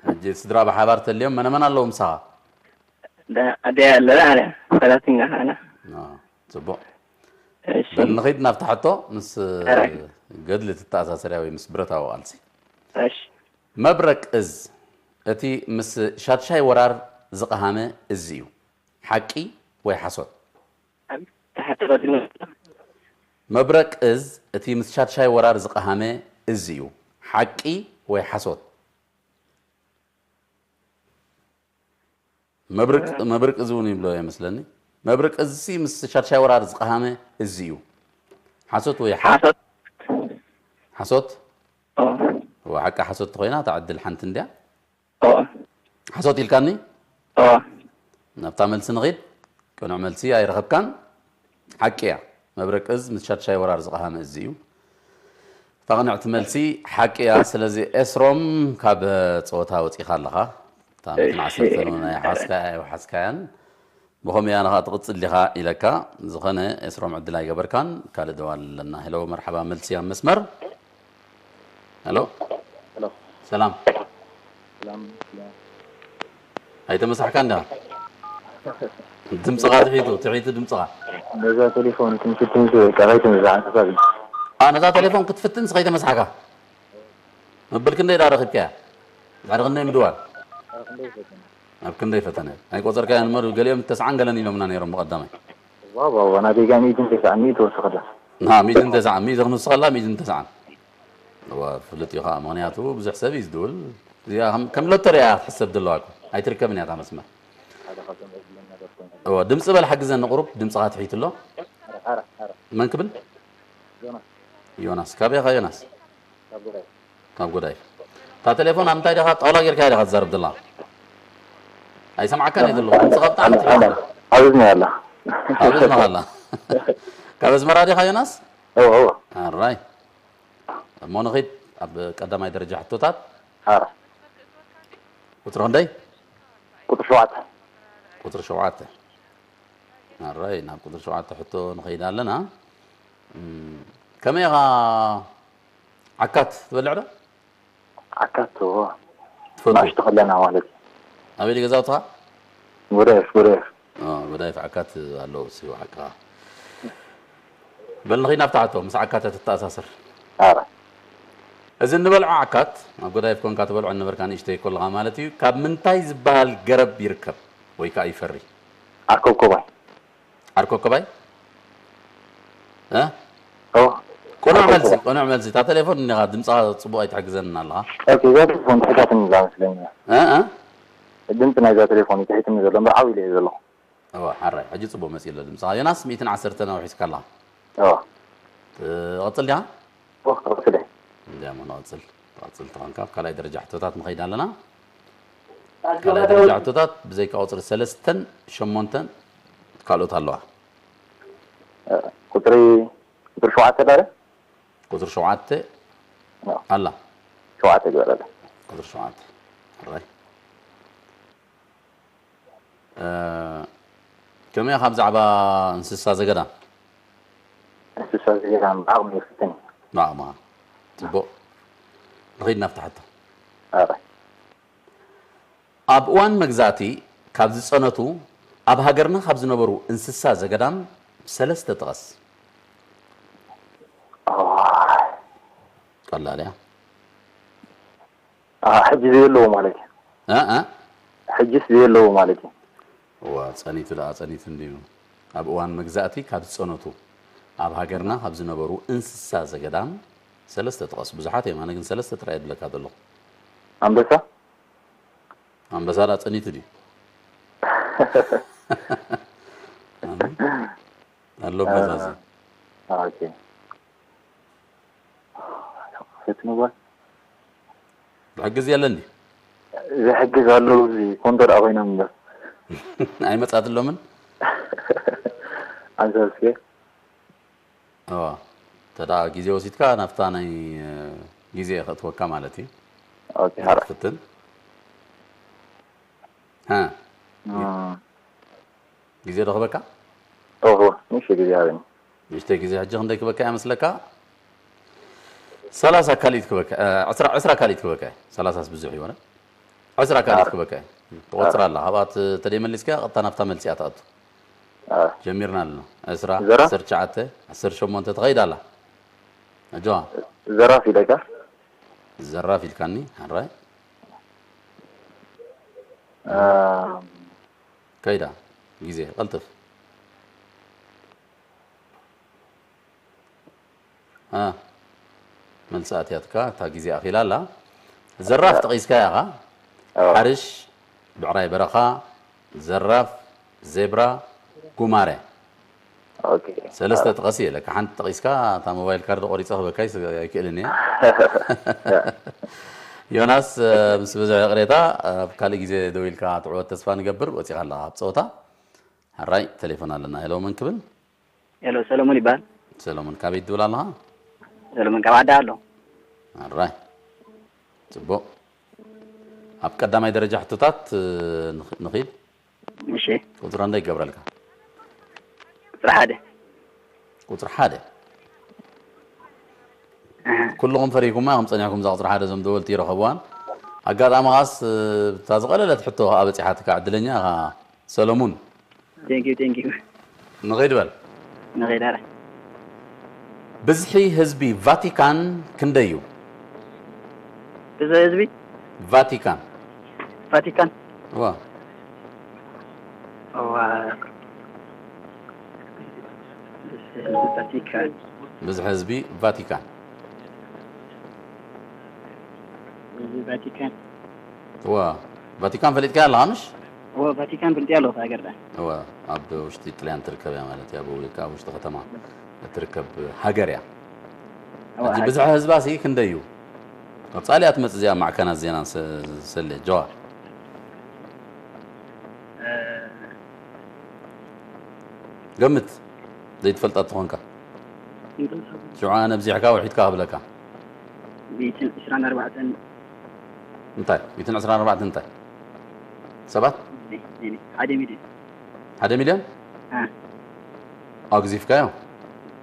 ሕጂ ስድራ ብሓባር ተልዮም መነመን ኣለዉ ምሳኻ? ዳ-፣ ኣደይ ኣለ፣ ኣነ ሰራሕተኛ ኣነ። አ፣ ጽቡቕ። እሺ። በል ንኺድ ናብታ ሕቶ ምስ፣ ሕራይ። ገድሊ ትተኣሳሰርያ ወይ ምስ ብረታዊ ቃልሲ። እሺ። መብረቅ እዝ እቲ ምስ ሻድሻይ ወራር ዝቐሃመ እዝ እዩ። ሓቂ ወይ ሓሶት? ተሓተ ቀዲሙ። መብረቅ እዝ እቲ ምስ ሻድሻይ ወራር ዝቐሃመ እዝ እዩ። ሓቂ ወይ ሓሶት? መብርቅ፣ መብርቅ እዚ እውን ይብሎ ይመስለኒ። መብርቅ እዚ ምስ ሻድሻይ ወራር ዝቀሃመ እዚ እዩ። ሓሶት ወይ ሓ-? ሓሶት። ሓሶት? ኦ። እዋ፣ ሓቂ ሓሶት ተኾይና፣ እታ ዕድል ሓንቲ እንድያ። ኦ። ሓሶት ኢልካኒ? ኦ። ናብታ መልሲ ንኺድ። ቅኑዕ መልሲ ኣይረኸብካን። ሓቂ እያ። መብረቅ እዝ ምስ ሻድሻይ ወራር ዝቐሃመ እዚ እዩ። እታ ቅንዕቲ መልሲ ሓቂ እያ። ስለዚ ኤስሮም ካብ ጸወታ ወጺኻ ኣለኻ። እታ ሚእትን ዓሰርተን እውን ኣይሓዝካ-፣ ኣይወሓዝካያን። ብኸምኡ እያ ንኻ ትቕጽል ዲኻ ኢለካ። ዝኾነ ኤስሮም ዕድል ኣይገበርካን። ካልእ ደዋል ኣለና። ሄሎ፣ መርሓባ፣ መልሲ ኣብ መስመር። ሄሎ። ሄሎ። ሰላም። ሰላም፣ ሰላም። ኣይተመሳሕካን ዲኻ? ድምፅኻ ትሒቱ፣ ትሒቱ ድምፅኻ። ነዛ ቴሌፎን ክንፍትን ዝብል ቃል ኣይተመሳሕካን። አ፣ ነዛ ቴሌፎን ክትፍትንስ ከይተመሳሕካ? መበል ክንደይ ዳ ረኺብካያ? ድሕሪ ክንደይ ምድዋል? ኣብ ክንደይ ፈተነ? ኣይቆጸርካያን እምበር፣ ገሊኦም ተስዓን ገለን ኢሎምና ነይሮም ብቐዳማይ። ዋው፣ ዋው፣ ዋው፣ ናተይ ከኣ ሚእትን ተስዓን፣ ሚእቲ ወሰኸላ። ና፣ ሚእትን ተስዓን፣ ሚእቲ ክንውስኸላ፣ ሚእትን ተስዓን። እወ፣ ፍሉጥ እዩ ኸዓ፣ ምኽንያቱ ብዙሕ ሰብ እዩ ዝድውል። እዚኣ ከም፣ ከም ሎተሪ እያ ክትሕሰብ ዘለዋ እኮ። ኣይትርከብን እያ እታ መስመር። ሓደ ካብቶም ዕድለኛ ሰብ ኮይኑ። እወ፣ ድምፂ በል ሓግዘኒ ቁሩብ፣ ድምፅኻ ትሒቱ ኣሎ። ሓራ፣ ሓራ፣ ሓራ። መን ክብል? ዮናስ። ዮናስ፣ ካበይ ኢኻ ዮናስ? ካብ ጎዳይፍ። ካብ ጎዳይፍ። እታ ቴሌፎን ኣብ ምንታይ ዲኻ ጣውላ ጌርካያ ዲኻ ትዛረብ ዘላ? ኣይሰምዓካን እየ ዘለኹ። ድምፅኻ ብጣዕሚ ትሒት። ኣብ እዝኒ ኣላ። ኣብ እዝንኻ ኣላ። ካብ ኣስመራ ዲኻ ዮናስ? እወ፣ እወ። ኣራይ። እሞ ንኺድ ኣብ ቀዳማይ ደረጃ ሕቶታት። ኣረ። ቁፅሪ ክንደይ? ቁፅሪ ሸውዓተ። ቁፅሪ ሸውዓተ። ኣራይ፣ ናብ ቁፅሪ ሸውዓተ ሕቶ ንኸይድ ኣለና። እም፣ ከመይ ኢኻ ዓካት ትበልዕ ዶ? ዓካት፣ እወ። ትፈቱ? ንኣሽቱ ከለና ማለት እዩ። ኣበይ ድዩ ገዛውትኻ? ጎዳይፍ፣ ጎዳይፍ። ኦ፣ ጎዳይፍ ዓካት ኣለዉ፣ እሱ ዓካ። በል ንኸይድ ናብታ ሕቶ፣ ምስ ዓካት እያ ትተኣሳሰር። ኣረ። እዚ እንበልዖ ዓካት፣ ኣብ ጎዳይፍ ኮንካ ትበልዖ እናበርካ ንእሽተይ ከለኻ ማለት እዩ፣ ካብ ምንታይ ዝበሃል ገረብ ይርከብ ወይ ከዓ ይፈሪ? ዓርኮብኮባይ። ዓርኮብኮባይ? እ? ኦ። ቅኑዕ መልሲ፣ ዓርኮብኮባይ። ቅኑዕ መልሲ። እታ ቴሌፎን እኒኻ፣ ድምፅኻ ፅቡቕ ኣይትሕግዘንን ኣለኻ። ኦኬ፣ እዛ ቴሌፎን ትሕታትኒ እዛ መስለኒ። እ፣ እ? ድምፂ ናይዛ ቴሌፎን እዩ ትሒትኒ ዘሎ፣ እምበር ዓው ኢለ እየ ዘለኹ። እወ፣ ሓራይ። ሕጂ ፅቡቕ መፂኡ ኣሎ ድምፅኻ። ዮናስ፣ ሚእትን ዓሰርተን ኣውሒስካ ኣለኻ። እወ። ትቐፅል ዲኻ? እወ፣ ክቐፅል እየ። እንድያ እሞ ንቐፅል። ትቐፅል ተኾንካ፣ ኣብ ካልኣይ ደረጃ ሕቶታት ንኸይድ ኣለና። ካልኣይ ደረጃ ሕቶታት ብዘይካ ቁፅሪ ሰለስተን ሸሞንተን ካልኦት ኣለዋ። ቁፅሪ ቁፅሪ ሸውዓተ ዳለ ቁፅሪ ሸውዓተ ነው። ኣላ ሸውዓተ ግበረለ። ቁፅሪ ሸውዓተ ራይ ከመይ ኢኻ ብዛዕባ እንስሳ ዘገዳም? እንስሳ ዘገዳም ብዓቕሚ ይፍትን። ብዓቕማ። ፅቡቕ። ንኸይድ ናብቲ ሕቶ። ኧረ ኣብ እዋን መግዛእቲ ካብ ዝፀነቱ ኣብ ሃገርና ካብ ዝነበሩ እንስሳ ዘገዳም ሰለስተ ጥቀስ። ኣዋይ። ቀላል እያ። ኣ፣ ሕጂ ዘየለዉ ማለት እዩ። እ፣ እ? ሕጂስ ዘየለዉ ማለት እዩ። እዋ ፀኒቱ ደኣ ፀኒቱ እንድዩ። ኣብ እዋን መግዛእቲ ካብ ዝፀነቱ ኣብ ሃገርና ካብ ዝነበሩ እንስሳ ዘገዳም ሰለስተ ጥቀስ። ብዙሓት እዮም፣ ኣነ ግን ሰለስተ ጥራይ እብለካ ዘለኹ። ኣንበሳ ኣንበሳ ደኣ ፀኒቱ ድዩ? ኣሎ ኣንበሳ እዚ። ኦኬ። ፈትንዋ ዝሕግዝ የለን ድዩ? ዝሕግዝ ኣለዉ። እዚ ኮንቶ ደኣ ኮይኖም እምበር ኣይመጻትሎምን? ኣንሳ እስከ እዋ ተዳ ግዜ ወሲድካ ናብታ ናይ እ፣ ግዜ ከእትወካ ማለት እዩ። ኦኬ። ሐራ ክትፍትን እ፣ ግዜ ዶ ክበካ? ኦሆ። ንሽ ግዜ ሃበኒ። ንእሽተይ ግዜ ሕጂ ክንደይ ክበካ እያ መስለካ? ሰላሳ ካልኢት ክበካ እ፣ ዕስራ ዕስራ ካልኢት ክበካ እያ። ሰላሳስ ብዙሕ ይሆነ። ዕስራ ካልኢት ክበካ እያ። ትቆጽር ኣላ። ካብኣ ተ- ተደይ መሊስካ ቀጥታ ናብታ መልሲ እያ ትኣቱ። አ፣ ጀሚርና ኣለና። ዕስራ ዘራ? ዓሰርተ ትሽዓተ ዓሰርተ ሸሞንተ ተኸይድ ኣላ። ኣጆዋ ዘራፍ ኢለካ። ዘራፍ ኢልካኒ። ሓራይ አ፣ ከይዳ ግዜ ቀልጥፍ። እ፣ መልሲ ኣትያትካ እታ ግዜ ኣኺላ ኣላ። ዘራፍ ጠቒስካያ ኢኻ። አ፣ ሓርሽ፣ ብዕራይ በረኻ፣ ዘራፍ፣ ዜብራ፣ ጉማረ። ኦኬ። ሰለስተ ጥቀስ እየ ኢለካ። ሓንቲ ጠቒስካ እታ ሞባይል ካርድ ቆሪፀ ክበካ ይስ- ኣይክእልን እየ። ዮናስ እ፣ ምስ ብዙሕ ይቕሬታ ኣብ ካልእ ግዜ ደው ኢልካ ትዕወት ተስፋ ንገብር። ወፂኻ ኣለኻ ኣብ ፀወታ። ሕራይ ቴሌፎን ኣለና። ሄሎ መን ክብል? ሄሎ ሰለሙን ይበሃል። ሰለሙን ካበይ ትብል ኣለኻ? ሰለሙን ካብ ዓዲ ኣሎ። ሕራይ ፅቡቕ። ኣብ ቀዳማይ ደረጃ ሕቶታት እ፣ ንኽ- ንኺድ። እሺ ቁፅሪ እንደ ይገብረልካ? ቁፅሪ ሓደ ቁፅሪ ሓደ። ኩልኹም ፈሪኩማ ኢኹም ፀኒሕኩም እዛ ቁፅሪ ሓደ እዞም ደወልቲ ይረኸብዋን። ኣጋጣሚ ኻስ እታ ዝቐለለት ሕቶ ከዓ በፂሓትካ ዕድለኛ ኢኻ ሰለሙን። ቴንኪዩ ቴንኪዩ ንኸይድ በል። ንኸይድ ኣረ ብዝሒ ህዝቢ ቫቲካን ክንደይ እዩ? ብዝሒ ህዝቢ ቫቲካን ቫቲካን ዋ ዋ ቫቲካን ብዝሒ ህዝቢ ቫቲካን ህዝቢ ቫቲካን ዋ ቫቲካን ፈሊጥካ ኣለኻ ምሽ? ዋ ቫቲካን ፍልጥ ኣለዎ ሃገር ዳ እወ ኣብ ውሽጢ ጥልያን ትርከብ እያ ማለት እያ። ብውልቃ ኣብ ውሽጢ ከተማ እትርከብ ሃገር እያ። ሕጂ ብዝሒ ህዝባ ሲ ክንደይ እዩ? ቀጻሊ እያ ትመጽእ እዚኣ ማዕከናት ዜና ሰ- ሰሌ ጀዋር ገምት ዘይትፈልጣ ትኾንካ ሽዑ ኣነ ኣብዚሕካ ውሒድካ ክብለካ ሚእትን ዕስራን ኣርባዕተን እንታይ ሚእትን ዕስራን ኣርባዕተን እንታይ ሰባት ሓደ ሚልዮን ሓደ ሚልዮን እ። ኣግዚፍካዮ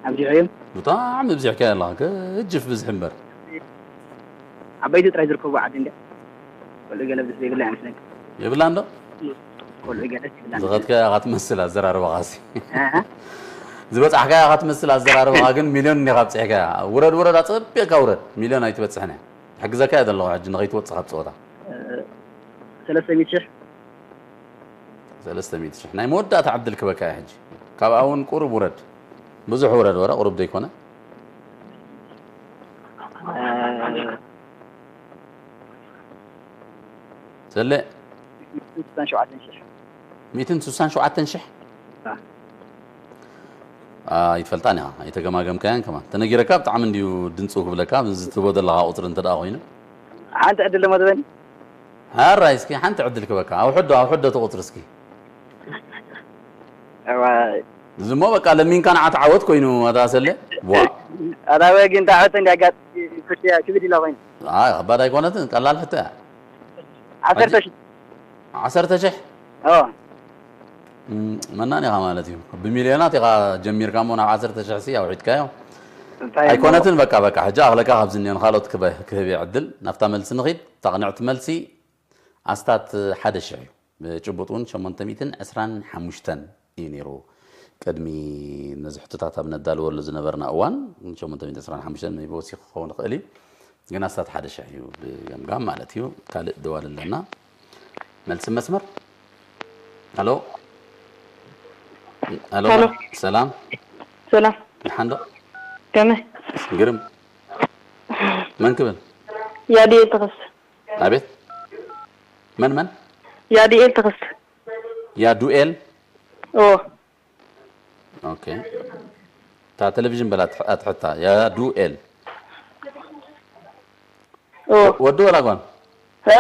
ኣብዚሖ እዮም ብጣዕሚ ኣብዚሕካዮ ኣለኻ ገጅፍ ብዝሒ እምበር ዓበይቲ ጥራይ ዝርከቡ ዓዲ እንዲ ቆልዑ ገለ ብዙሕ ዘይብላ ይመስለኒ የብላ እንዶ ቆልዑ ገለ ዘይብላ ዝኸድካያ ኢኻ ትመስል ኣዘራርባኻ ሲ እ። ዝበጻሕካያ ኢኻ ትመስል ኣዘራርባኻ ግን ሚልዮን እንዲኻ ኣብጺሕካያ ውረድ ውረድ ኣጸቢቕካ ውረድ ሚልዮን ኣይትበጽሕን እያ ሕግዘካ እየ ዘለኹ ሕጂ ንኸይትወጽእ ካብ ጸወታ ሰለስተ ሚእቲ ሽሕ ሰለስተ ሚእቲ ሽሕ ናይ መወዳእታ ዕድል ክበካ እየ ሕጂ ካብኣ እውን ቁሩብ ውረድ ብዙሕ ውረድ ወረ ቁሩብ ዘይኮነ ሰለ ስሳን ሸውዓተን ሽሕ ሚእትን ስሳን ሸውዓተን ሽሕ ኣይትፈልጣን ኢኻ ኣይተገማገምካያን ከማን ተነጊረካ ብጣዕሚ እንድዩ ድንፅው ክብለካ ዝትቦ ዘለካ ቁፅሪ እንተ ደኣ ኮይኑ ሓንቲ ዕድል ደሞ ዝበኒ ኣራይ እስኪ ሓንቲ ዕድል ክበካ ኣውሕዶ ኣውሕዶ ተቁፅሪ እስኪ እዋ እዚ እሞ በቃ ለሚንካ ንዓ ትዓወት ኮይኑ ኣታ ሰለ። ዋ። ኣታ ወይ ግን ታዕወት እንዲ ኣጋጥ ክትያ ክብድ ኢላ ኮይኑ። ኣይ ከባድ ኣይኮነትን፣ ቀላል ሕቶ እያ። ዓሰርተ ሺሕ። ዓሰርተ ሺሕ? ኦ። እም፣ መናን ኢኻ ማለት እዩ። ብሚልዮናት ኢኻ ጀሚርካ እሞ ናብ ዓሰርተ ሺሕ ሲ ኣውሒድካዮ። እንታይ እሞ? ኣይኮነትን፣ በቃ በቃ ሕጂ ኣኽለካ ካብዚ እኒኦን ካልኦት ክበ-፣ ክህብ እየ ዕድል። ናብታ መልሲ ንኺድ። እታ ቅንዕቲ መልሲ ኣስታት ሓደ ሺሕ እዩ። ብጭቡጥ እውን ሸሞንተ ሚእትን ዕስራን ሓሙሽተን እዩ ነይሩ። ቅድሚ ነዚ ሕቶታት ኣብ ነዳልወሉ ዝነበርና እዋን ሸሞንተ ሚእትን ዕስራን ሓሙሽተን maybe ወሲኹ ክኸውን ይኽእል እዩ። ግን ኣስታት ሓደ ሺሕ እዩ ብገምጋም ማለት እዩ። ካልእ ደዋል ኣለና። መልሲ መስመር። ሃሎ። ሃሎ። ሃሎ። ሰላም። ሰላም። ደሓን ዶ? ከመይ? ግርም። መን ክብል? ያድኤል ተኸስተ። ኣቤት። መን መን? ያድኤል ተኸስተ። ያዱኤል? ኦ። ኦኬ። እታ ቴሌቪዥን በላ ኣትሕ-፣ ኣትሕታ። ያዱኤል። ኦ። ወዲ ወላ ጓል? እ?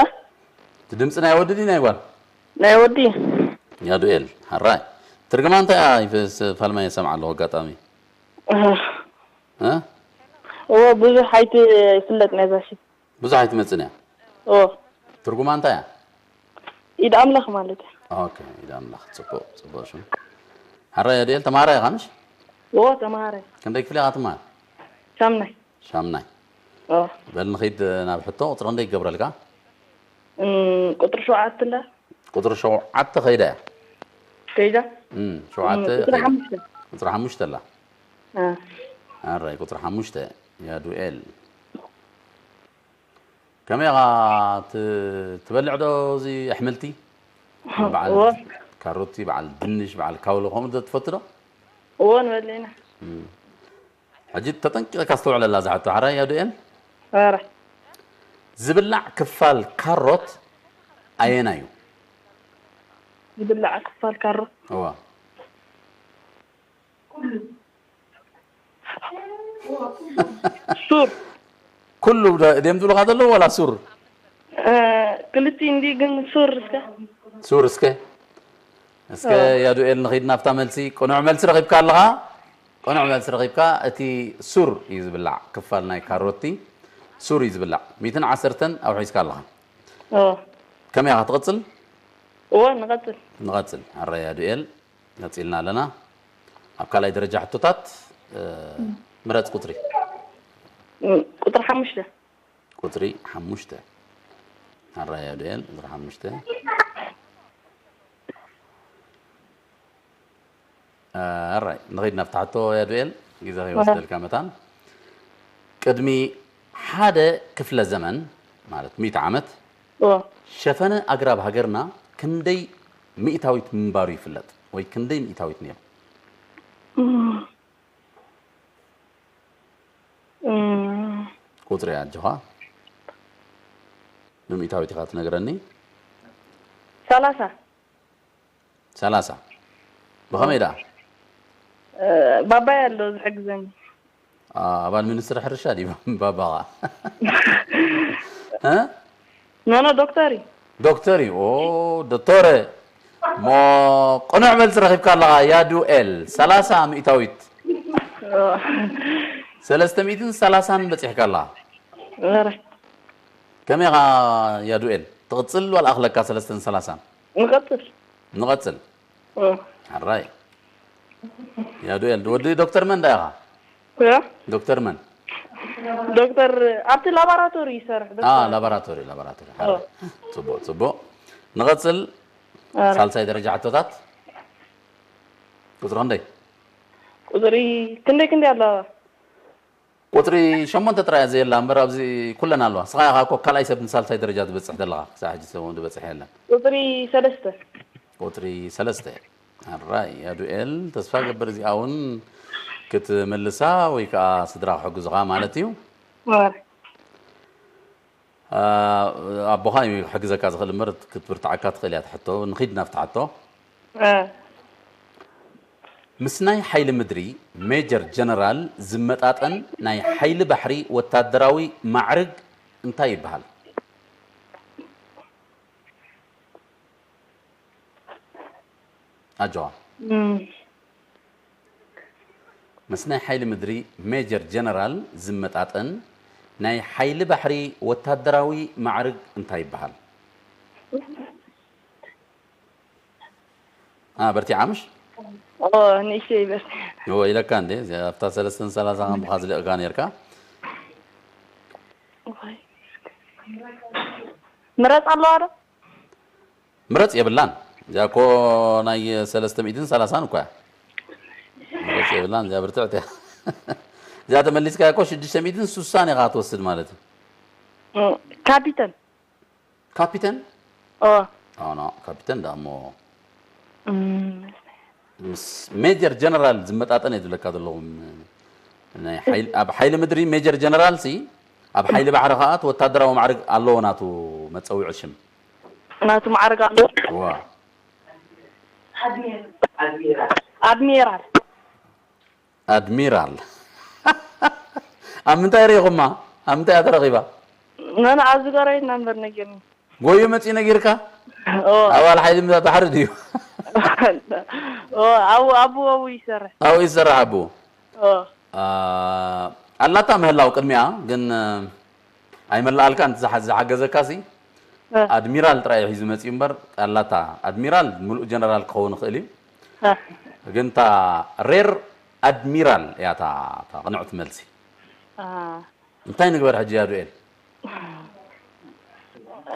እቲ ድምፂ ናይ ወዲ ድዩ ናይ ጓል? ናይ ወዲ። ያዱኤል፣ ሓራይ። ትርግማ እንታይ እያ? ይፈ-፣ ስ-፣ ፋልማ የሰምዓ ኣለኹ ኣጋጣሚ። እ። እ? ኦ፣ ብዙሕ ኣይትፍለጥ ነዛ ሽም። ብዙሕ ኣይትመጽን እያ? ኦ። ትርጉማ እንታይ እያ? ኢድ ኣምላኽ ማለት እዩ። ኦኬ፣ ኢድ ኣምላኽ። ጽቡቕ፣ ጽቡቕ ሽም። ሓራይ ያዱኤል፣ ተማሃራይ ኢኻ ምሽ? ኦ፣ ተማሃራይ። ክንደይ ክፍሊ ኢኻ ትመሃር? ሻምናይ። ሻምናይ። ኦ። በል ንኺድ ናብ ሕቶ፣ ቁጽሪ ክንደይ ክገብረልካ? እም፣ ቁጽሪ ሸውዓተ ኣላ። ቁጽሪ ሸውዓተ ከይዳ እያ። ከይዳ? እም፣ ሸውዓተ እም፣ ቁጽሪ ከይዳ። ሓሙሽተ። ቁጽሪ ሓሙሽተ ኣላ። እ። ኣራይ፣ ቁጽሪ ሓሙሽተ፣ ያዱኤል። ከመይ ኢኻ ት-፣ ትበልዕ ዶ እዚ ኣሕምልቲ? በዓል እወ። ካሮቲ፣ በዓል ድንሽ፣ በዓል ካውሎ፣ ከምኡ ዶ ትፈቱ ዶ? እወ፣ ንበልዕ ኢና። እም። ሕጂ ተጠንቂቕካ ኣስተውዕለላ እዛ ሕቶ፣ ሓራይ ያዱኤል? ኧረ። ዝብላዕ ክፋል ካሮት ኣየናይ እዩ? ዝብላዕ ክፋል ካሮት? እዋ። ሱር። ኩሉ ደ-፣ ድዮም ዝብሉኻ ዘለዉ ዋላ ሱር? እ፣ ክልቲኡ እንዲ ግን ሱር እስከ። ሱር እስከ። እስከ እ። ያዱኤል ንኺድ ናብታ መልሲ። ቅኑዕ መልሲ ረኺብካ ኣለኻ? ቅኑዕ መልሲ ረኺብካ። እቲ ሱር እዩ ዝብላዕ፣ ክፋል ናይ ካሮቲ ሱር እዩ ዝብላዕ። ሚእትን ዓሰርተን ኣውሒስካ ኣለኻ። ኦ። ከመይ ኢኻ ትቕጽል? እወ፣ ንቐጽል። ንቐጽል። ኣረ ያዱኤል፣ ቀጺልና ኣለና። ኣብ ካልኣይ ደረጃ ሕቶታት፣ እ፣ ምረጽ ቁጽሪ። እ፣ ቁጽሪ ሓሙሽተ። ቁጽሪ ሓሙሽተ። ኣረ ያዱኤል፣ ቁጽሪ ሓሙሽተ። ኣራይ፣ ንኸይድ ናብቲ ሕቶ ያዱኤል፣ ግዜ ከይወስደልካ መታን። ቅድሚ ሓደ ክፍለ ዘመን፣ ማለት ሚእቲ ዓመት፣ እዎ። ሸፈነ ኣግራብ ሃገርና ክንደይ ሚእታዊት ምንባሩ ይፍለጥ? ወይ ክንደይ ሚእታዊት ነይሩ? እም። እም። ቁጽሪ ኣጆኻ። ብሚእታዊት ኢኻ ትነግረኒ? ሰላሳ። ሰላሳ። ብኸመይ ደኣ? እ፣ ባባይ ኣሎ ዝሕግዘኒ። ኣ-፣ ኣባል ሚኒስትሪ ሕርሻ ድዩ ባባኻ? እ? ኖ፣ ኖ፣ ዶክተር እዩ። ዶክተር እዩ። ኦ፣ ዶክተር። እሞ ቅኑዕ መልሲ ረኺብካ ኣለኻ፣ ያዱኤል። ሰላሳ ሚእታዊት። ኦ። ሰለስተ ሚእትን ሰላሳን በጺሕካ ኣለኻ። ኧረ። ከመይ ኢኻ ያዱኤል? ትቕጽል ዋላ ኣኽለካ ሰለስተን ሰላሳን? ንቐጽል። ንቐጽል። እ። ኣራይ። ያዱኤል፣ ወዲ ዶክተር መን ዳ ኢኻ? እ? ዶክተር መን? ዶክተር ኣብቲ ላቦራቶሪ ይሰርሕ፣ አ፣ ዶክተር። ላቦራቶሪ፣ ላቦራቶሪ። እ። ሓራይ። ጽቡቕ፣ ጽቡቕ። ንቐጽል። ኣረ። ሳልሳይ ደረጃ ሕቶታት። ቁጽሪ ክንደይ? ቁጽሪ ክንደይ ክንደይ ኣለዋ? ቁጽሪ ሸሞንተ ጥራይ እያ ዘየላ እምበር ኣብዚ ኩለን ኣለዋ። ንስኻ ኢኻ እኮ ካልኣይ ሰብ ንሳልሳይ ደረጃ ትበጽሕ ዘለኻ። ክሳዕ ሕጂ ሰብ እውን ዝበጽሕ የለን። ቁጽሪ ሰለስተ። ቁጽሪ ሰለስተ። ኣራይ፣ ያዱኤል፣ ተስፋ ገብር እዚኣ እውን ክትምልሳ ወይ ከዓ ስድራ ክሕግዙኻ ማለት እዩ። እወ። ኣ፣ ኣቦኻ እዩ ክሕግዘካ ዝኽእል እምበር ክትብርትዓካ ትኽእል እያ እታ ሕቶ። ንኺድ ናብታ ሕቶ። እ። ምስ ናይ ሓይሊ ምድሪ ሜጀር ጀነራል ዝመጣጠን ናይ ሓይሊ ባሕሪ ወታደራዊ ማዕርግ እንታይ ይበሃል? ኣጆኻ። እም። ምስ ናይ ሓይሊ ምድሪ ሜጀር ጀነራል ዝመጣጠን ናይ ሓይሊ ባሕሪ ወታደራዊ ማዕርግ እንታይ ይበሃል? ኣ በርቲዓ ምሽ? ኦ ንእሽተይ ይበል። ኦ ኢለካ እንዴ እዚኣ ኣብታ ሰለስተን ሰላሳ ከም ብኻ ዝልእካ ነርካ። ምረፅ ኣለዋ ዶ? ምረፅ የብላን። እዚኣ እኮ ናይ ሰለስተ ሚእትን ሰላሳን እኮ እያ። ምረፅ የብላን። እዚኣ ብርትዕቲ እያ። እዚኣ ተመሊስካ እኮ ሽዱሽተ ሚእትን ስሳን ኢኻ ትወስድ ማለት እዩ። ካፒተን ካፒተን ኦ ኖ ካፒተን ዳሞ እም፣ ምስ ሜጀር ጀነራል ዝመጣጠን እየ ዝብለካ ዘለኹ። ናይ ሓይል- ኣብ ሓይሊ ምድሪ ሜጀር ጀነራል ሲ ኣብ ሓይሊ ባሕሪ ከዓ እቲ ወታደራዊ ማዕርግ ኣለዎ ናቱ መፀውዒ ሽም። ናቱ ማዕርግ ኣሎ። ዋ ኣድሚራል ኣድሚራል ኣብ ምንታይ ርኢኹማ? ኣብ ምንታይ እያ ተረኺባ? ነን ኣብዚ ገረይና እምበር ነገርኒ ጎዩ መፂኡ ነጊርካ? ኦ ኣባል ሓይሊ ባሕሪ ድዩ? ኦ ኣብኡ ኣብኡ ኣብኡ ይሰርሕ ኣብኡ ይሰርሕ ኣብኡ። ኦ ኣላታ ምህላው ቅድሚያ ግን ኣይመላኣልካን። ዝሓ- ዝሓገዘካ ሲ ኣድሚራል ጥራይ ሒዙ መፂኡ እምበር ኣላታ ኣድሚራል ምሉእ ጀነራል ክኸውን ይኽእል እዩ። ግን እታ ሬር ኣድሚራል እያ እታ እታ ቅንዕቲ መልሲ። እንታይ ንግበር ሕጂ ያዱኤል?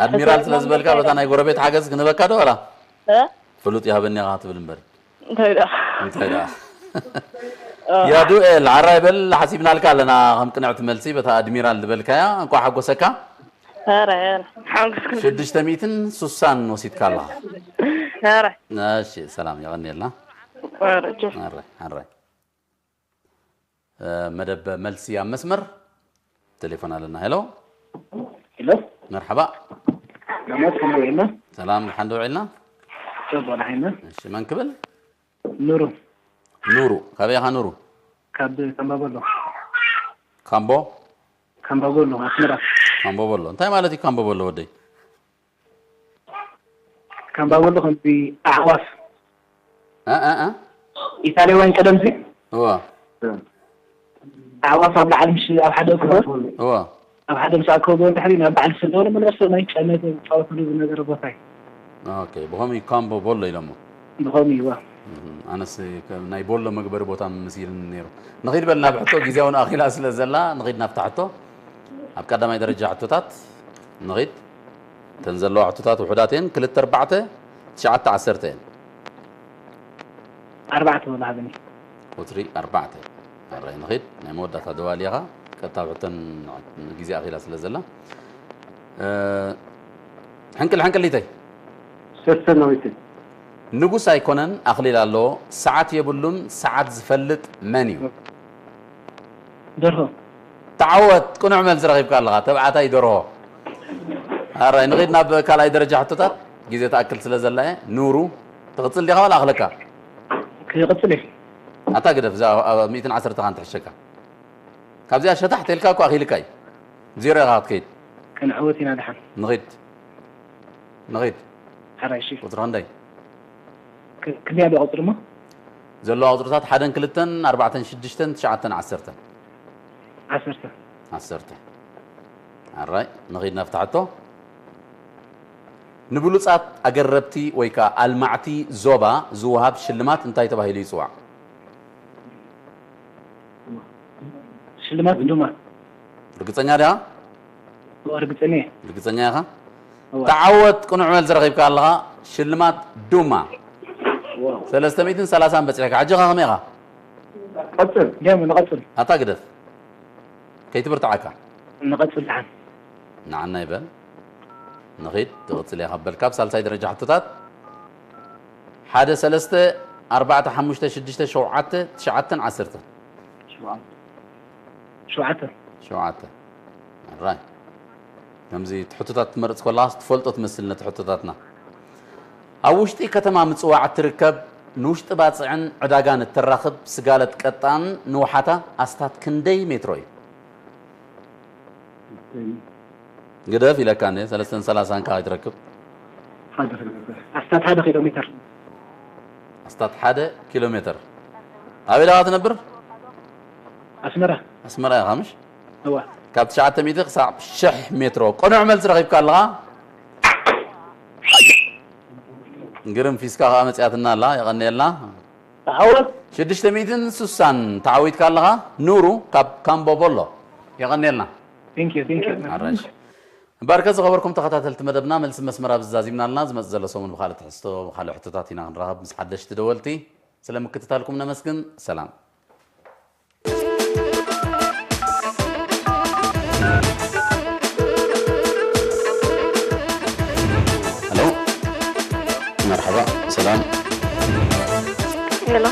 ኣድሚራል ስለ ዝበልካ በታ ናይ ጎረቤት ሓገዝ ክንበካ ዶ ወላ እ ፍሉጥ ይሃበኒ ኢኻ ትብል እምበር እንታይ ደኣ እንታይ ደኣ ያዱኤል ዓራይ በል ሓሲብናልካ ኣለና። ከም ቅንዕቲ መልሲ በታ ኣድሚራል ዝበልካያ እንኳ ሓጎሰካ። ኧረ ኧረ ሓጎስኩም ሽዱሽተ ሚእትን ስሳን ወሲድካ ኣለኻ። ኧረ እሺ ሰላም የቐንየልና። ኧረ ቸ ኣራይ ኣራይ መደብ መልሲ ኣብ መስመር ቴሌፎን ኣለና። ሄሎ ሄሎ መርሓባ። ናማት ከመይ ውዒልና? ሰላም ድሓን ዶ ውዒልና? ሸቦ ናሓይና እሺ መን ክብል? ኑሩ ኑሩ። ካበይ ኢኻ ኑሩ? ካብ ካምባቦሎ ካምቦ ካምባቦሎ ኣስመራ ካምቦ በሎ እንታይ ማለት እዩ? ካምቦ በሎ ወደይ ካምባቦሎ ከምዚ ኣዕዋፍ እ እ እ ኢጣልያውያን ቀደምሲ እዋ ኣዕዋፍ ኣብ ላዕሊ ምሽ ኣብ ሓደ እኮ እዋ ኣብ ሓደ ምስ ኣከቡ ድሕሪ ናብ ላዕሊ ስለ ዝበሉ መለሰ ናይ ጨነት ዝፃወትሉ ዝነበረ ቦታ እዩ። ኦኬ ብኸምኡ ካምቦ ቦሎ ኢሎሞ። ብኸምኡ እዩ ኣነስ ከም ናይ ቦሎ መግበሪ ቦታ መሲልኒ ነይሩ። ንኺድ በል ናብ ሕቶ ግዜውን ኣኺላ ስለ ዘላ ንኺድ ናብታ ሕቶ። ኣብ ቀዳማይ ደረጃ ሕቶታት ንኺድ። እተን ዘለዋ ሕቶታት ውሑዳት እየን። ክልተ ኣርባዕተ ትሽዓተ ዓሰርተ እየን። ኣርባዕተ ወላ ሃበኒ ቁፅሪ ኣርባዕተ ኣራይ ንኺድ ናይ መወዳእታ ደዋሊ ኢኻ። ቀጥታ ኣብ ሕቶን ግዜ ኣኺላ ስለ ዘላ ሕንቅል ሕንቅሊተይ ሰሰናዊት ንጉስ ኣይኮነን ኣኽሊል ኣለዎ። ሰዓት የብሉን። ሰዓት ዝፈልጥ መን እዩ? ደርሆ ተዓወት ቅኑዕ መልሲ ረኺብካ ኣለኻ። ተብዓታይ ደርሆ። ኣራይ ንኺድ ናብ ካልኣይ ደረጃ ሕቶታት ግዜ ተኣክል ስለ ዘላ እየ። ኑሩ ትቕጽል ዲኻ ዋላ ኣኽለካ? ክቕጽል እየ ኣታ ግደፍ እዛ ኣብ ሚእትን ዓሰርተ ካን ትሕሸካ። ካብዚኣ ሸታሕ ተልካ እኮ ኣኺልካ እዩ። ዜሮ ኢኻ ክትከይድ። ክንዕወት ኢና ደሓን ንኺድ ንኺድ ሓራይ እሺ ቁጽሪ ክንደይ? ክ- ክንደይ ኣሎ ቁጽሪ እሞ ዘለዋ ቁጽርታት ሓደን ክልተን ኣርባዕተን ሽዱሽተን ትሽዓተን ዓሰርተን ዓሰርተ ዓሰርተ ኣራይ ንኺድ ናብታ ሕቶ። ንብሉጻት ኣገረብቲ ወይ ከዓ ኣልማዕቲ ዞባ ዝወሃብ ሽልማት እንታይ ተባሂሉ ይጽዋዕ? ሽልማት ድማ ርግጸኛ ዲኻ? ርግጸኛ እየ ርግጸኛ ኢኻ? እወ። ተዓወት ቅኑዕ መልሲ ረኺብካ ኣለኻ። ሽልማት ዱማ ዋው። ሰለስተ ሚእትን ሰላሳን በጺሕካ። ሕጂ ኸ ከመይ ኢኻ? ቀጽል እንዲያም ንቐጽል ኣታ ግደፍ ከይትብርትዓካ። ንቐጽል ደሓን ንዓና ይበል ንኺድ ትቕጽል ኢኻ በል። ካብ ሳልሳይ ደረጃ ሕቶታት ሓደ ሰለስተ ኣርባዕተ ሓሙሽተ ሽዱሽተ ሸውዓተ ትሽዓተን ዓሰርተን ሸውዓተ ሸውዓተ ራይ ከምዚ እቲ ሕቶታት ትመርጽ ከለኻስ ትፈልጦ ትመስል ነቲ ሕቶታትና። ኣብ ውሽጢ ከተማ ምጽዋዕ እትርከብ ንውሽጢ ባጽዕን ዕዳጋን እተራኽብ ስጋለት ቀጣን ንውሓታ ኣስታት ክንደይ ሜትሮ እዩ? ግደፍ ኢለካ እንደ ሰለስተን ሰላሳን ከኣ ይትረክብ ኣስታት ሓደ ኪሎ ሜትር ኣስታት ሓደ ኪሎ ሜትር ኣበይ ኢኻ ትነብር? ኣስመራ። ኣስመራ ኢኻ ምሽ? እዋ። ካብ ትሽዓተ ሚእቲ ክሳብ ሽሕ ሜትሮ ቅኑዕ መልሲ ረኺብካ ኣለኻ። ግርም ፊስካ ከኣ መጽያትና ኣላ። የቐንየልና። ተሓወት። ሽዱሽተ ሚእትን ስሳን ተዓዊትካ ኣለኻ። ኑሩ ካብ ካምቦ ቦሎ። የቐንየልና። Thank you, thank you. ኣራሽ እምበርከ ዝኸበርኩም ተኸታተልቲ መደብና፣ መልሲ መስመር ኣብዚ ዛዚምና ኣለና። ዝመጽእ ዘሎ ሰሙን ብኻልእ ትሕዝቶ፣ ብኻልእ ሕቶታት ኢና ክንራኸብ ምስ ሓደሽቲ ደወልቲ። ስለ ምክትታልኩም ነመስግን። ሰላም። ሄሎ፣ መርሓባ፣ ሰላም። ሄሎ።